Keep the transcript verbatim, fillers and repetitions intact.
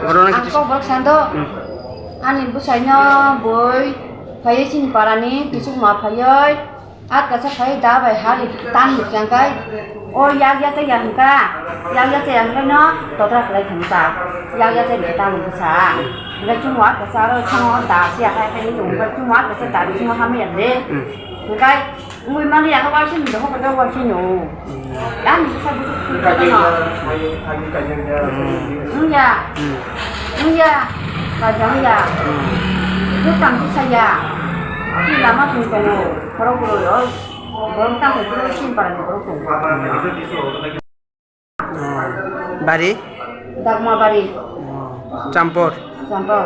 Oro no ang kisa kok bwrwk sando. Hmm. Ani bwsaino bui phaiwi chini parani kisukma phaiwi. At kasa phai da bai ha ri tan ni chang kai. O yak ya cha ya hwnkha. Yak ya cha ya hwnkha no totra khlai thang ta. Yak ya cha ni ta hwnkha sa. Hwnkha chwng wa kasa aro chwng wa da sia hai hai ni hwnkha chwng wa kasa da chwng wa ham ya de. Hmm. Hwnkha mui mani ya wa sin do ko wa sin no. Dan ni sa bu su ka no. Hmm. Wngya. Hmm. Wngya. Ba jang ya. Hmm. Bu tam sa ya. Ni lama sung ko no. Khorok bwrwi o, borok tamo borok chini parani borok tongo. Oh, bari? Dagma bari. Oh, Champor. Champor.